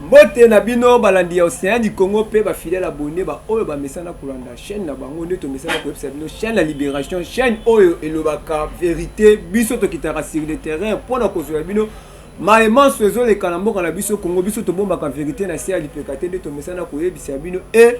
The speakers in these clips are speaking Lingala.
Mbote na bino balandi ya Ocean du Congo mpe ba fidèles abonnes ba oyo bamesana kolanda chaîne na bango nde tomesana koyebisa bino chaîne ya Liberation, chaîne oyo elobaka verite. Biso tokitaka sur le terrain mpo na kozwela bino maye manso ezoleka na mboka na biso Congo. Biso tobombaka verite na se ya lipeka te, nde tomesana koyebisa bino e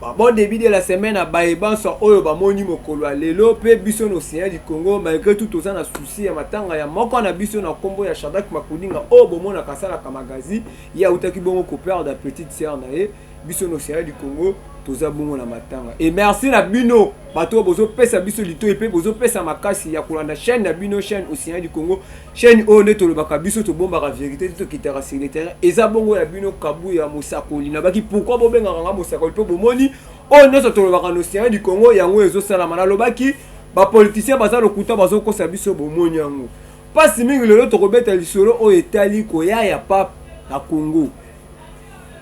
Ba bon début de la semaine à baye banso oyo bamoni mokolo ya lelo pe biso na Océan du Congo malgré tout toza na souci ya matanga ya moko na biso na kombo ya Shadrack Makulinga oyo bomonaka asalaka magazi ye awutaki bongo ko perdre petite sœur na ye. Biso na Océan du Congo toza bongo na matanga et merci na bino bato oyo bozopesa biso litoyi pe bozopesa makasi ya kolanda chaîne na bino, chaîne Océan du Congo. Chaîne oyo nde tolobaka biso tobombaka verite te, tokitaka sur le terrain. Eza bongo ya bino Kabuya mosakoli. Nabaki pourquoi bobengaka nga mosakoli mpo bomoni oyo nyonso tolobaka na Océan du Congo yango ezosalama. Nalobaki ba politiciens baza lokuta, bazokosa biso, bomoni yango. Pasi mingi lelo tokobeta lisolo oyo etali koya ya pape na Congo.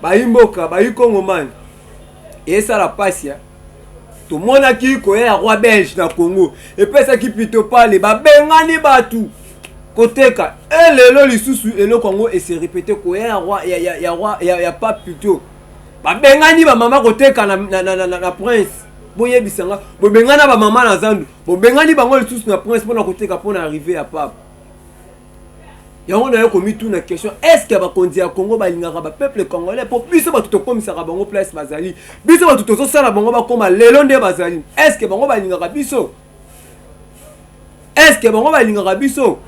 Bayi mboka, bayi Congomani, esala pasi ya tomonaki koya ya roi belge na Congo epesaki pitopale, babengani bato koteka. E lelo lisusu eloko yango ese répété, koya ya roi ya, ya, ya, roi, ya, ya pape plutôt, babengani bamama koteka na, na, na, na, na, na prince. Boyebisa nga, bobengana bamama na zandu, bobengani bango lisusu na prince mpona koteka mpona arrive ya pape. Yango naye komituna question, est ce que bakonzi ya Congo balingaka ba peuple congolais? Po biso bato tokomisaka bango place bazali, biso bato tozosala bango bakoma lelo nde bazali. Est ce que bango balingaka biso? Est ce que bango balingaka biso?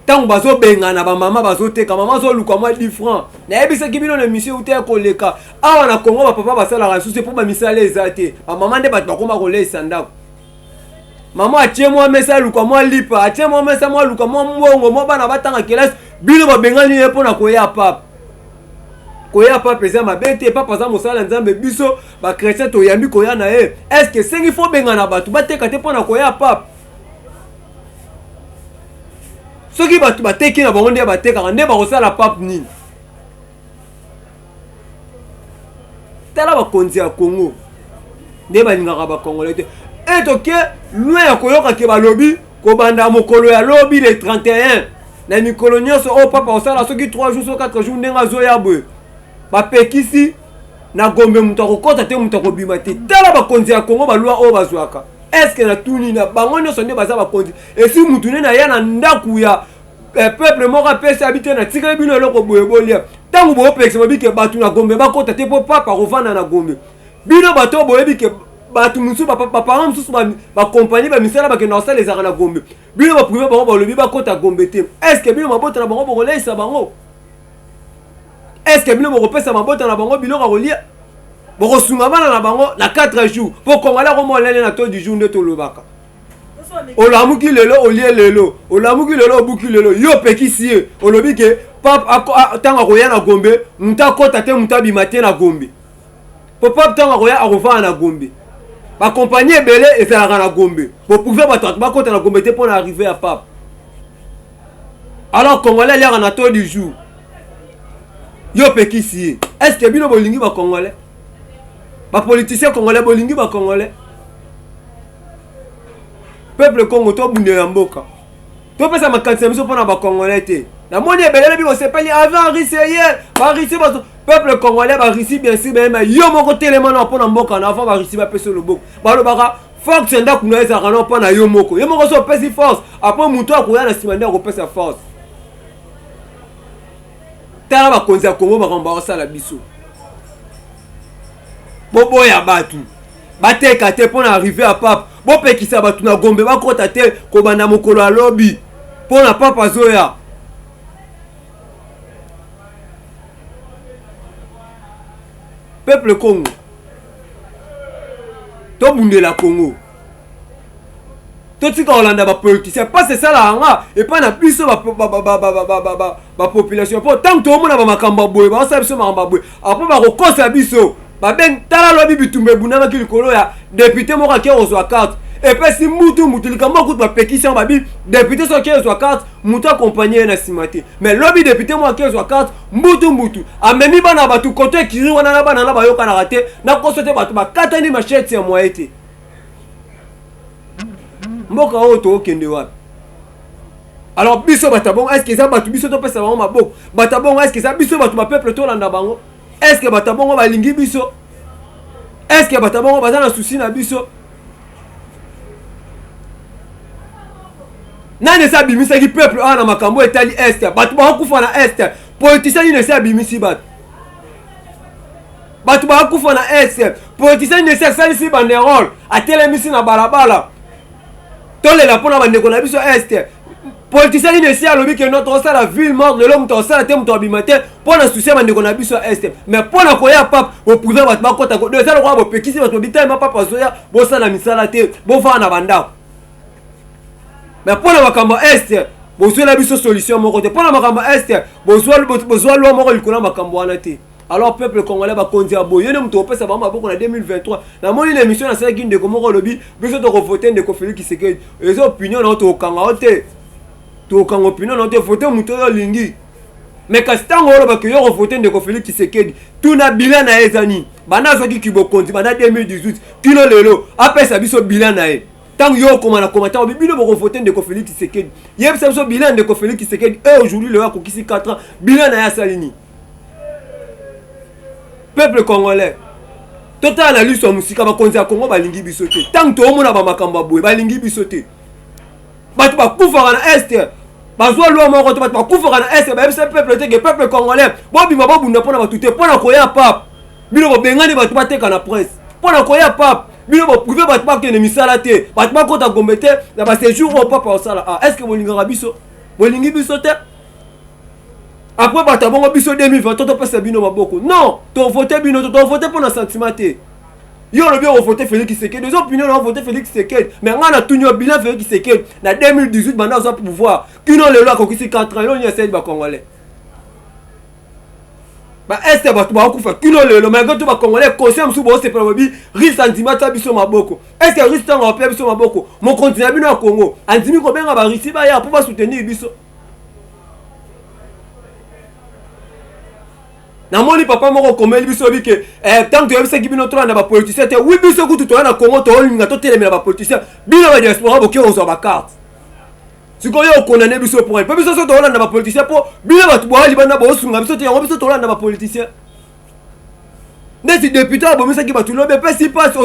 Ntango bazobengana bamama bazoteka, mama azoluka mwa 10 francs. Nayebisaki bino na émission euta ya koleka awa na Congo, bapapa basalaka lisusu mpo bamisala eza te, bamama nde bato bakoma koleisa ndako. Mama atie mwa mesa aluka mwa lipa, atie mwa mesa mwa aluka mwa mbongo mwa bana batanga kelasi. Bino babengani ye mpo na koya pape. Koya pape eza mabe te, pape aza mosala ya Nzambe, biso ba chrétien toyambi koya na ye. Est ce que esengi fo bengana bato bateka te mpo na koya pape? Soki bato bateki na bango nde batekaka, nde bakosala pape nini? Tala bakonzi ya Congo nde balingaka bacongolais te. E toke loin ya koyoka ke balobi kobanda mokolo ya lobi le 31 na mikolo nyonso oyo papa osala soki 3 jours so 4 jours ndenge azoya boye, bapekisi na Gombe moto akokɔta te, moto akobima te. Tala bakonzi ya Congo, balwa oyo bazwaka, eske natuni na bango nyonso nde baza bakonzi? Esi mutu nde naya na ndako ya peuple moko apesi abi te, natikali bino eloko boye bolia. Ntango boopekisa babi ke bato na Gombe bakɔta te mpo papa akovanda na Gombe, bino bato oyo boyebi ke bato mosusu, baparent mosusu, bakompagnie bamisala bakenda kosala ezalaka na Gombe, bino baprive bango balobi bakɔta Gombe te. Est ce que bino mabota na bango bokoleisa bango? Est ce que bino bokopesa mabota na bango biloko ya kolia? Bokosunga bana na bango na 4 jours? Mpo congolais akomolele na to du jour nde tolobaka. Olamuki lelo olie lelo, olamuki lelo obuki lelo. Yo opekisi ye, olobi ke pape ntango akoya na Gombe moto akɔta te, moto abima te na Gombe, po pape ntango akoya akovanda na Gombe. Bakompagnie ebele ezalaka na Gombe, boprouve bato bato bakɔta na Gombe te mpo na arrive ya pape. Alors congolais aliaka na taux du jour, yo opekisi ye. Est ce que bino bolingi bacongolais? Bapoliticien congolais bolingi bacongolais? Peuple Congo, tobundela mboka, topesa makanisi na biso mpona bacongolais te. Namoni ebele lobi bosepeli avant Russie ye baRussie bazo. Peuple congolais, baRussie bien sûr bayema. Yo moko telema na mpona mboka na avant baRussie bapesa loboko. Balobaka force ya ndako na yo ezalaka na mpo na yo moko. Yo moko so opesi force, apres moto akoya na nsima nde akopesa force. Tala bakonzi ya Kongo, makambo bakosala biso. Boboya bato bateka te mpo na arrive ya pape, bopekisa bato na Gombe bakɔta te kobanda mokolo ya lobi mpo na pape azoya. Peuple Congo, tobundela Congo, totika kolanda bapoliticien. Mpasi esalaka nga epai na biso bapopulation, mpo ntango toomona bamakambo ya boye, baosala biso makambo ya boye, apres bakokosa biso. Babengi, tala lobi bitumba ebundamaki likolo ya député moko ake kozwa carte, epesi mutu mutu likambo kutu bapekisi yango. Babi député soki ake kozwa carte, moto akompagne ye na nsima te. Mais lobi député moko ake kozwa carte, mbutu mbutu amemi bana bato koto ekiri wana na bana na bayokanaka te nakoso te, bato bakatani machete ya moye te. Mboka oyo tookende wapi? Alors biso bato ya bongo, est ce que eza bato biso topesa bango maboko? Bato ya bongo, est ce que eza biso bato bapeuple tolanda bango? Est ce que bato ya bongo balingi biso? Est ce que bato ya bongo baza na souci na biso? Nani esi abimisaki peuple awa na makambo etali est? Bato bakokufa na est, politicien nini esi abimisi bato? Bato bakokufa na est, politicien nini esi asalisi banderole, atelemisi na balabala, tolela mpona bandeko na biso est? Politicien nini esi alobi ke no, tokosala ville morte lelo, moto akosala te, moto abima te mpo na souci ya bandeko na biso ya est? Mais mpo na koya pape, bopriver bato bakɔta ko eza lokola bopekisi bato bitelema, pape azoya, bosala misala te, bovanda na bandako. Mais mpo na makambo ya est, bozwela biso solution moko te. Mpo na makambo ya est, bozwa loi moko likolo ya makambo wana te. Alors peuple congolais, bakonzi ya boye, yo nde moto opesa bango maboko na 2023? Namoni na émission nasalaki, ndeko moko olobi biso tokovote ndeko Félix Tshisekedi. Eza opinion na yo, tokokanga yo te, tokokanga opinion na yo te. Vote moto oyo olingi, mais kasi ntango olobaki yo kovote ndeko Félix Tshisekedi, tuna bilan na ye eza nini banda azwaki kibokonzi, banda 2018 kino lelo. Apesa biso bilan na ye. Ntango yo okoma na koma, ntango bino bokovote ndeko Félix Tshisekedi, yebisa biso bilan ndeko Félix Tshisekedi. E aujourd'hui, lelo akokisi 4 ans, bilan na ye asali nini? Peuple congolais, totala na liso ya mosika. Bakonzi ya Kongo balingi biso te. Ntango toomona bamakambo ya boye, balingi biso te. Bato bakufaka na est, bazwa loi moko te. Bato bakufaka na est, bayebisa peuple te ke peuple congolais, bobima, bobunda mpona bato te. Mpo na koya pape, bino bobengani bato bateka na presse. Mpo na koya pape, bino bopriver bato bakende misala te, bato bakota Gombe te na baséjour oyo pape osala. Ah, est ce que bolingaka biso? Bolingi biso te. Après bato ya bongo, biso 2023 topesa bino maboko? Non, tovote bino, tovote mpo na sentiment te. Yo olobi okovote Félix Tshisekedi, eza opinion na ovote Félix Tshisekedi, mais ngai natuni yo, bilan Félix Tshisekedi na 2018, banda azwa pouvoir kino lelo, akokisi 4 ans, eloni asali bacongolais baeste? Bato bakokufa kino lelo, malgré tout bacongolais conscient mosusu boosepela, bobi Russie andimi atia biso maboko. Est ce que Russie, ntango apia biso maboko, mokonzi na bino ya Congo andimi kobenga baRussie baya mpo basoutenir biso? Namoni papa moko okomeli biso, oyebi ke ntango toyebisaki bino tolanda bapoliticien te. Wi, biso kutu toya na Congo, toolinga totelemela bapoliticien. Bino badiaspora boke kozwa bacarte. Sikoyo okondane biso point mpo biso so tolanda bapoliticien, mpo bino bato boya libanda bosunga biso te. Yango biso tolanda bapoliticien neti député abomisaki bato lobi, epesi mpasi.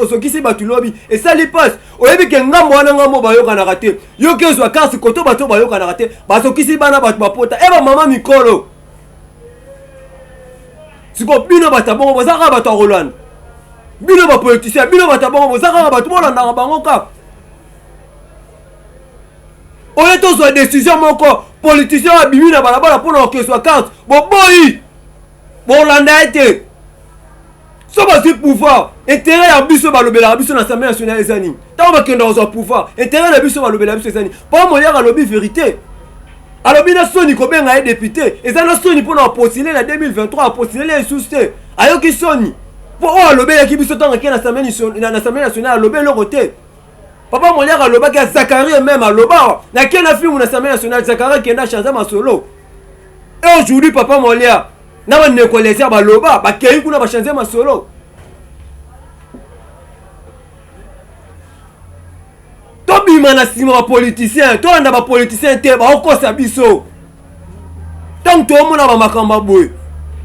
Ozokisi bato lobi, esali mpasi. Oyebi ke ngambo wana, ngambo bayokanaka te. Yoki ozwa carte koto, bato bayokanaka te, bazokisi bana bato, bapota e bamama mikolo. Sikoyo bino bato ya bongo, boza kaka bato ya kolanda? Bino bapoliticien, bino bato ya bongo, boza kaka bato bolandaka bango kaka? Oyo tozwa décision moko, politicien oyo abimi na balabala mpona kokezwa carte, boboyi, bolanda ye te. So bazwi pouvoir, intérêt ya biso balobelaka biso na Assemblée nationale eza nini? Ntango bakenda kozwa pouvoir, intérêt na biso balobela biso eza nini? Mpo Molière alobi vérité, alobi na soni kobenga ye député, eza na soni mpona apostule na 2023, apostule lisusu te. Ayoki soni mpo oyo alobelaki biso ntango ake na Assemblée nationale, alobi eloko te. Papa Molière alobaki ya Zacharie même, aloba nake na filme na Assemblée nationale, Zacharie akende achange masolo. Et aujourd'hui papa Molière na bandeko Eliezer baloba, bakei kuna, bachange masolo. Tobima na nsima bapoliticien, tolanda bapoliticien te, baokosa biso. Ntango toomona bamakambo ya boye,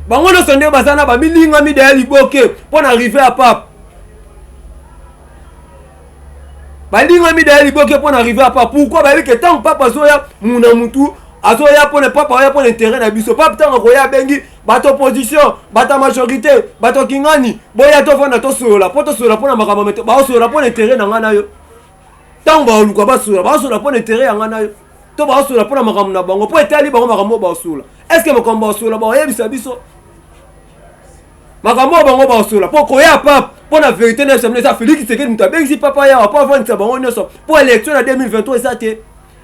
bango nyonso nde baza na bamilinga mida ya liboke mpo na arrivée ya pape. Balinga mida ya liboke mpo na arrivée ya pape. Pourquoi? Bayebi ke ntango pape azoya, muna mutu azoya mpona pape, aoya mpona intérêt na biso. Pape ntango akoya, abengi bato opposition, bato ya majorité, bato kingani, boya tovanda, tosolola, mpo tosolola mpona makambo mete. Baosolola mpona intérêt na ngai na yo. Ntango baoluka basolola, baosolola mpona intérêt ya ngai na yo to baosolola mpona makambo na bango, mpo etali bango makambo oyo baosolola? Est ce que makambo baosolola, baoyebisa biso makambo oyo bango baosolola mpo koya pape? Mpo na vérité na biso, eza Félix Tshisekedi moto abengisi papa yawa mpo avandisa bango nyonso, mpo élection na 2023 eza te.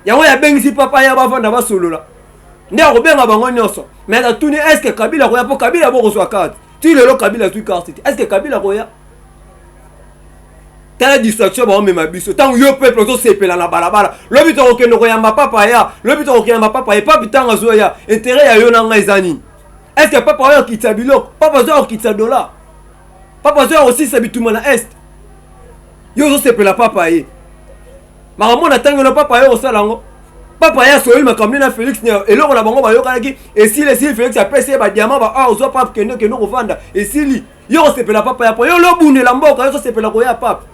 Yango yabengisi papa ya bavanda, basolola, nde akobenga bango nyonso. Mais natuni, est ce que Kabila koya? Mpo Kabila bokozwa carte, ti lelo Kabila azwi carte te. Est ce que Kabila koya? Tala distraction baomema biso. Ntango yo peuple ozosepela na balabala, lobi tokokende koyamba papa ya, lobi tokokende papa ye. Pape ntango azoya, intérêt ya yo na ngai eza nini? Est ce que papa oyo akitisa biloko? Papa azoya kokitisa dollar? Papa azoya kosilisa bituma na est? Yo ozosepela papa ye, makambo na ntango eno papa ye kosala yango. Papa ye asololi makambo nde na Félix, eloko na bango bayokanaki esili, esili. Félix apesi ye badiamant ba or, ozwa pape, kende, kende kovanda, esili. Yo kosepela papa ya po yo lobundela mboka, yo kosepela koya pape.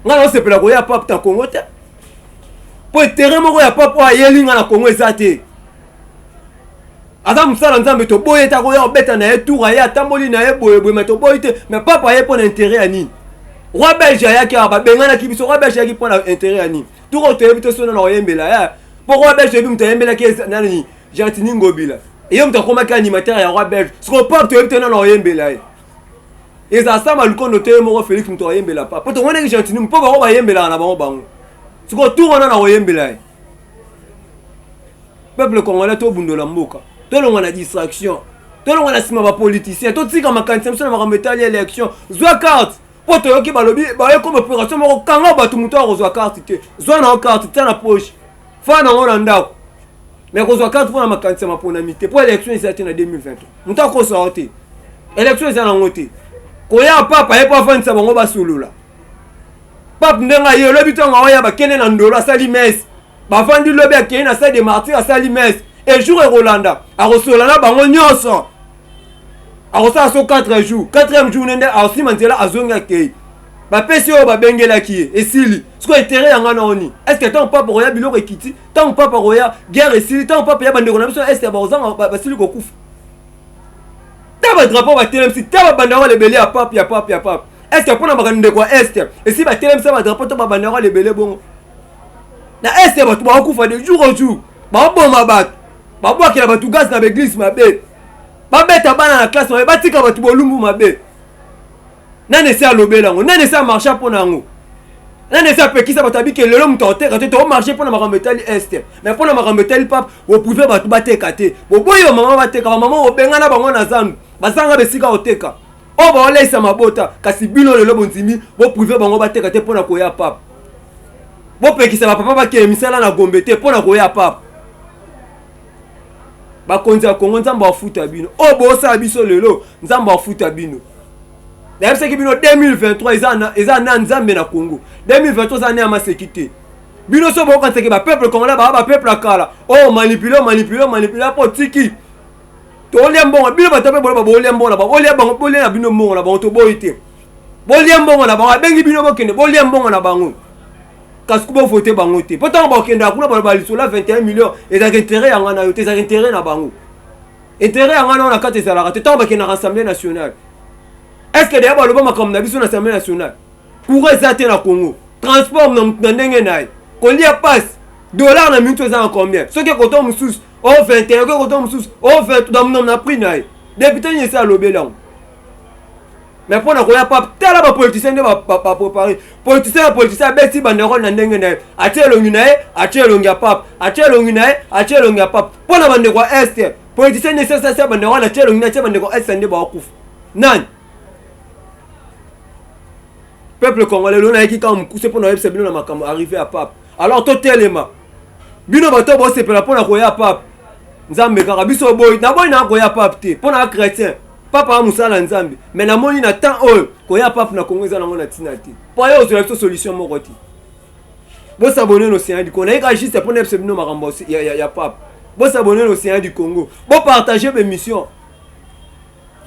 Ngai naosepela koya pape na Kongo te, mpo terrain moko ya pape oyo ayeli nga na Kongo eza te. Aza mosala Nzambe, toboyi ete akoya kobeta na ye tour, aye atamboli na ye boyeboye, mais toboyi te. Mais pape aye mpo na intérêt ya nini? Roi belge ayaki awa, babenganaki biso. Roi belge ayaki mpo na intérêt ya nini? Tour oyo toyebi te sona na koyembela ya mpo roi belge, toyebi moto ayembelaki nani? Gentiny Ngobila. Eye moto akomaki animateur ya roi belge. Sikoyo pape, toyebi te nana koyembela ye. Ezala Sama Lukondo te, ye moko Félix moto ayembela pape, po tomonaki Gentiny mpo bango bayembelaka na bango bango. Sikoyo tour wana na koyembela ye. Peuple congolais, tobundola mboka, tolongwa na distraction, tolongwa na nsima bapoliticien, totika makanisi na biso na makambo etali élection. Zwa carte, mpo toyoki balobi baye comme opération moko, kanga bato. Moto akozwa carte te, zwa na yo carte, tia na poche, fa nango na ndako. Mais kozwa carte mpona makanisi ya maponami te, mpo élection eza te na 2023. Moto akosa yo te, élection eza nango te. Koya papa ye mpo afandisa bango, basolola. Pape ndenge aye olobi, ntongo aoya bakende na Ndolo, asali messe, bavandi. Lobi akei na Stade des Martyrs, asali messe. E jour ekolanda akosolola na bango nyonso, akosala so 4 jours. 4e jour nde akosima nzela, azongi, akei, bapesi oyo babengelaki ye, esili. Sikoyo intérêt yanga na oni? Est ce que ntango papa koya, biloko ekiti? Ntango papa koya, guerre esili? Ntango papa ya, bandeko na biso est bakozanga, basili kokufa? Ta badrapeau batelemisi, ta babanderole ebele ya pape, ya pape, ya pape. Est ce que mpona bandeko ya est esi batelemisa badrapeau to babanderole ebele bongo? Na est bato bakokufa de jour au jour, baboma bato, babwakela bato gaz na baeglise mabe, babeta bana na classe mabe, batika bato bolumbu mabe. Nani esi alobela yango? Nani esi amarche mpo na yango? Nani esi apekisa bato abike lelo moto akoteka te? Tomarche mpo na makambo etali est, mais mpo na makambo etali pape, boprive bato bateka te, boboyi bamama bateka. Bamama bobengana bango na zandu, bazanga besika koteka oyo baolesa mabota. Kasi bino lelo bondimi boprive bango bateka te mpo na koya pape. Bopekisa bapapa bakende misala na Gombe te mpo na koya pape. Bakonzi ya Kongo, Nzambe afuta bino oyo bosala biso lelo, Nzambe afuta bino. Nayebisaki bino 2023 eza na Nzambe na Congo. 2023 eza na ya maseki te. Bino so bokanisaki bapeuple congolais baa bapeuple ya kala oyo manipule, manipule, manipule, mpo tiki tolia mbongo. Bino bato mpe boloba bolia mbongo na bango, bolia bango, bolia na bino mbongo na bango. Toboyi te, bolia mbongo na bango. Abengi bino, bokende bolia mbongo na bango, kasi bovote bango te, mpo ntango bakendaka kuna baloba lisolo ya 21 million ezalaka intérêt yanga na yo te, ezalaka intérêt na bango. Intérêt yanga na yo na kati ezalaka te. Ntango bakendaka Assemblée nationale, est ce que deya baloba makambo na biso na Assemblée nationale? Courant eza te na Congo, transport na ndenge na ye, kolia pasi, dollar na minute eza na combien? Soki ekoto mosusu o 21, oki ekoto mosusu o 20 na prix na ye. Député nini esi alobeli yango? Mais mpo na koya pape, tala bapoliticien nde baprépare. Politicien na politicien abeti banderole na ndenge na ye, atie elongi na ye, atie elongi ya pape, atie elongi na ye, atie elongi ya pape. Mpo na bandeko ya est, politicien nde esasi ya banderole, atie elongi na, atie bandeko ya est nde bakokufa. Nani? Peuple congolais, lelo nayeki kaka mokuse mpo na oyebisa bino na makambo arrivé ya pape. Alors totelema, bino bato bosepela mpo na koya pape, Nzambe kaka biso boyi. Naboyi na koya pape te mpo na chrétien, papa ya mosala Nzambe, mais namoni na temps oyo koya pape na Kongo eza nango na ntina te, mpo aye ozwela biso solution moko te. Bosabone na Océan du Congo. Nayeka juste mpo nayebisa bino makambo ya pape. Bosabone na Océan du Congo, bopartage bémission,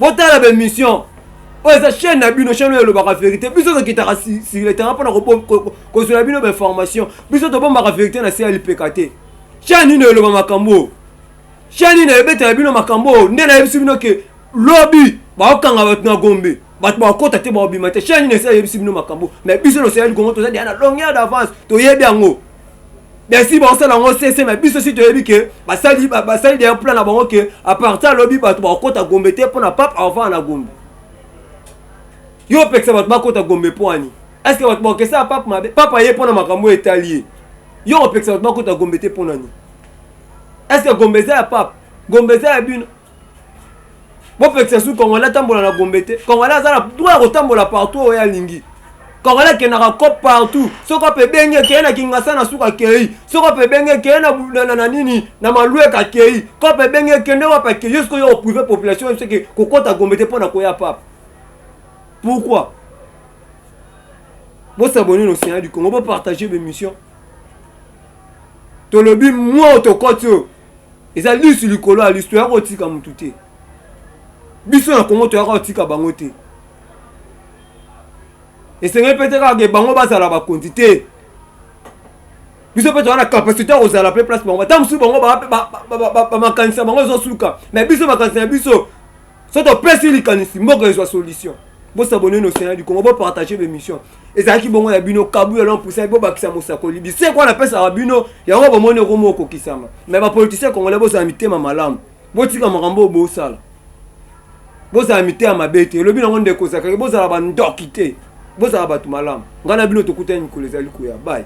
botala bémission oyo eza chaîne na bino, chaîne oyo elobaka vérité. Biso tokitaka sur le terrain mpona kozwela bino bainformation. Biso tobombaka vérité na se ya lipeka te. Chaîne nini eloba makambo oyo? Chaîne nini ebetela bino makambo oyo? Nde nayebisi bino ke lobi baokanga bato na Gombe, bato bakota te, baobima te. Chaîne nini esi ayebisi bino makambo? Mais biso na Océan du Congo toza deya na longueur d'avance, toyebi yango. Besi baosala yango sese, mais biso si toyebi ke basali, basali deya plan na bango ke à partir alobi bato bakokota Gombe te mpona pape avant na Gombe. Yo opekisa bato bakota Gombe mpo ani? Est ce que bato bakokesala pape mabe? Pape aye mpona makambo oyo etali ye. Yo kopekisa bato bakota Gombe te mpo nani? Est ce que Gombe eza ya pape? Gombe eza ya bino? Bopekisa su Congolais atambola na Gombe te. Congolais aza na droit ya kotambola partout oyo alingi. Congolais akendaka cop partout. Soki ape ebenge ekei na Kingasa na suka akei, soki ape ebenge ekei na nini na Malueka akei, cop ebenge ekende wapi akei. Yo sikoyo oprive population soki kokota Gombe te mpo na koya pape, pourquoi? Bosabone na Océan du Congo, bopartage bémission. Tolobi mwa tokoti oyo eza lisu likolo ya lisu, toyaka kotika mutu te. Biso na Kongo toyaka kotika bango te. Esengeli mpe te kaka ke bango bazala bakonzi te. Biso mpe toza na capacité ya kozala mpe place bango. Ata mosusu bango bamakanisi na bango ezosuka, mais biso makanisi na biso so topesi likanisi, mboka ezwa solution. Bos'abonner na Océan du Congo, bopartager bémission. Ezalaki bongo ya bino Kabuya l'homme puissant. Bobakisa mosakoli biseko wana apesaka bino yango, bomoni ekoma okokisama. Mais bapoliticien congolais, bozala mitema malamu, botika makambo oyo bosala, bozala mitema mabe te. Elobi nango ndeko Zakari, bozala bandoki te, bozala bato malamu. Ngai na bino tokutani mikolo ezali koya. Bye.